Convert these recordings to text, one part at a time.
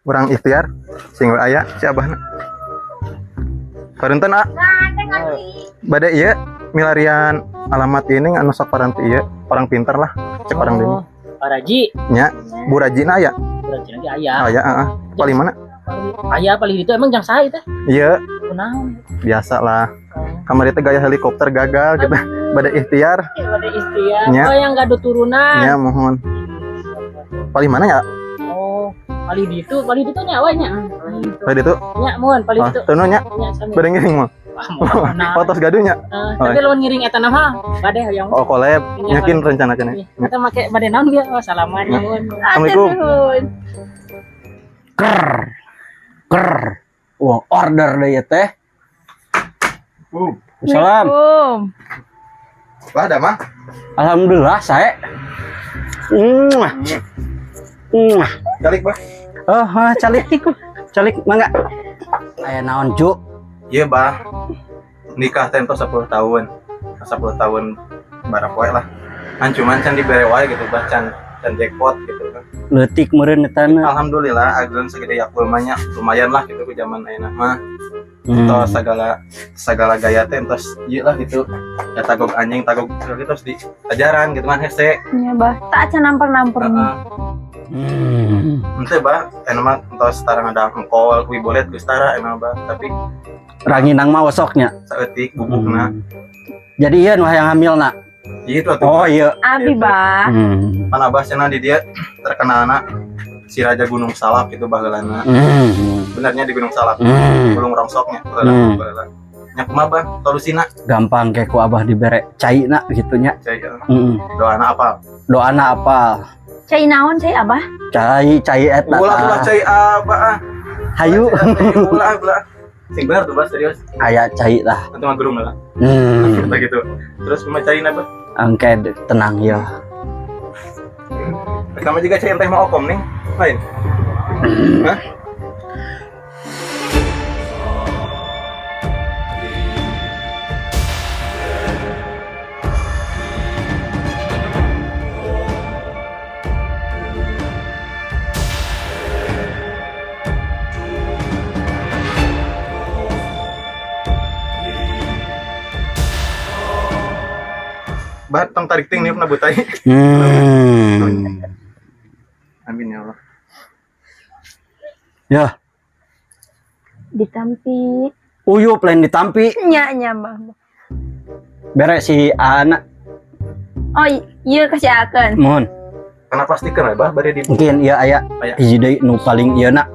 Urang ikhtiar sing we aya si abahna. Paranten, ah. Bade ieu milarian alamat ini anu sok paranti ieu, orang pintar lah, cek orang deui. Oh, Pak Raji. Nya, Bu Rajina aya? Bu Raji lagi aya. Aya, heeh. Paling mana? Aya paling itu emang jang saha teh? Iya, Kunaon? Biasa lah. Kamari teh gaya helikopter gagal gitu. Bade ikhtiar. Bade ikhtiar. Nya. Oh, yang gaduh turunan. Nya, mohon. Paling mana ya? Oh, paling itu nya we nya. Paling itu. Paling itu. Nya, mohon paling Oh, itu. teu nya. Nya sami. Bade ngiring mah. Wah, mohon. Oh, tos gaduhnya. Eh, tapi lamun ngiring eta nama bade hayang. Oh, kolab. Nya, Yakin rencana cenah. Iya, kita make bade naon dia? Oh, salaman Ya. nuhun. Assalamualaikum. Nuhun. Ker. Ker. Wah, order deh ya teh. Salam. Assalamualaikum. Wah, ada mah. Alhamdulillah saya. Mwah. Mwah. Calik, Bah. Oh, ah, calik. Calik mangga. Aya naon, Ju? Iya, Bah. Nikah teh entos 10 tahun. 10 tahun barang poe lah. Kan cuman can dibere wae gitu, Bah, can can jackpot gitu kan. Leutik meureun eta na. Alhamdulillah ageun segede Yakult mah nya lumayan lah gitu ke zaman ayeuna mah. Tos segala segala gaya teh entos ieu lah gitu. Ya tagog anjing tagog gitu terus di ajaran gitu kan hese. Nya, Bah. Tak acan nampar-nampar. Heeh. Ente bah, enak mah entos tarang ada engkol, kui bolet geus tara emang bah, tapi Ranginang mah osoknya. Saeutik bubukna. Jadi iya nu hayang hamilna. Gitu atuh. Oh iya. Abi, Bah. Pan abah cenah di dia terkenalna si Raja Gunung Salak itu baheulana. Benernya di Gunung Salak. Gunung rongsoknya baheula baheula. Nya kumaha bah solusina? Gampang kayak ku abah dibere caina gitu nya. Cai doana apa? Doana apa? Cai naon cai, Abah? Cai cai eta. Ulah ulah cai abah ah. Hayu. Ulah ulah. Sing bener tuh bah serius. Aya cai lah. Nanti mah gerung lah. Gitu. Terus kumaha caina bah? Angke tenang ya. Pertama juga cai teh mau okom nih. Lain. Hah? Bah, tong tarik ting niup na butai. Amin ya Allah. Ya, Ditampi. Uyup lain ditampi. Nya nya, Bah. Bere si anak. Oh, iya kasih akan. Mohon. Karena pastikan ya, Bah, bari di Mungkin iya aya Aya. Hiji deui nu paling ieu na.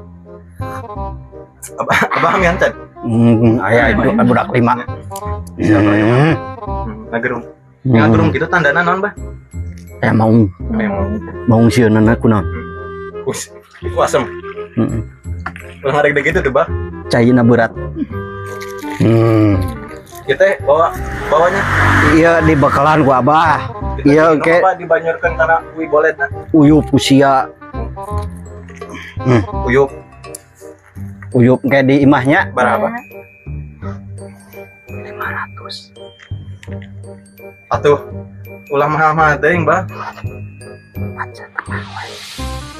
Abah, abah hamil can. Aya itu budak lima. Ngagerung. Ngagerung gitu tandana naon, Bah? Eh maung, Memang. Maung sieunna kunaon? Us, itu asem. Heeh. Ulah ngareg gitu tuh, Bah. Caina berat. Kita bawa bawanya. Iya dibekalan ku abah. Kita Iya, minum oke. apa dibanyurkan karena kui boletna. Uyup usia. Uyup Uyup kayak di imahnya. Berapa? 500. Atuh ulah mahal-mahal teuing, Bah.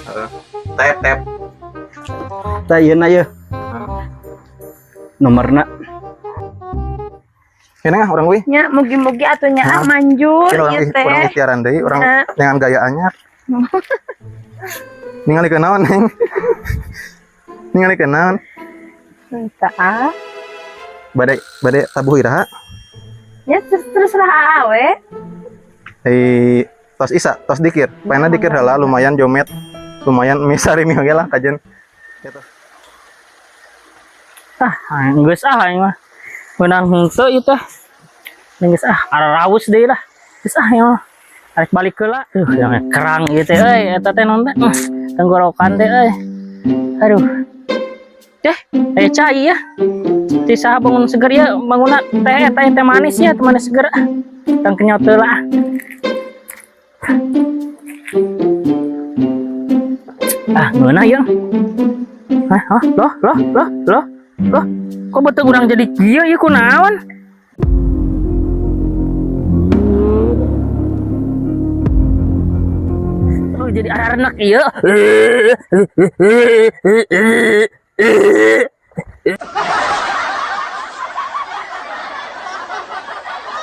Heeh. Tep tep. Tah ieu na ieu. Nomorna. Ini ah orang wih. Nya mugi-mugi atuh nya ah manjur Ini orang ieu teh. Orang ikhtiaran deui, orang Nah. dengan gayaannya. Ningali ke naon, Neng? Ningali ke naon? Entah. Bade bade tabuh iraha? Ya terserah aa we. Eh, tos isa, tos dikir. Paena dikir heula lumayan jomet. Lumayan misari mi oge lah kajen. Gitu. Ah, geus ah aing mah. Meunang henteu ieu teh. Geus ah, ararawus deui lah. Geus ah ieu mah. Arek balik heula. Yang kerang ieu teh euy, eta teh naon teh? Tenggorokan teh euy. Aduh. Teh, aya cai ya. Ti saha bangun seger ya, bangunna teh eta teh manis ya, teh manis seger. Tang kenyot heula ah. Ah, ngeunah ieu. Hah, hah, loh, loh, loh, loh, loh. Kok betul urang jadi kieu ieu kunaon? Oh, jadi ararenek ieu.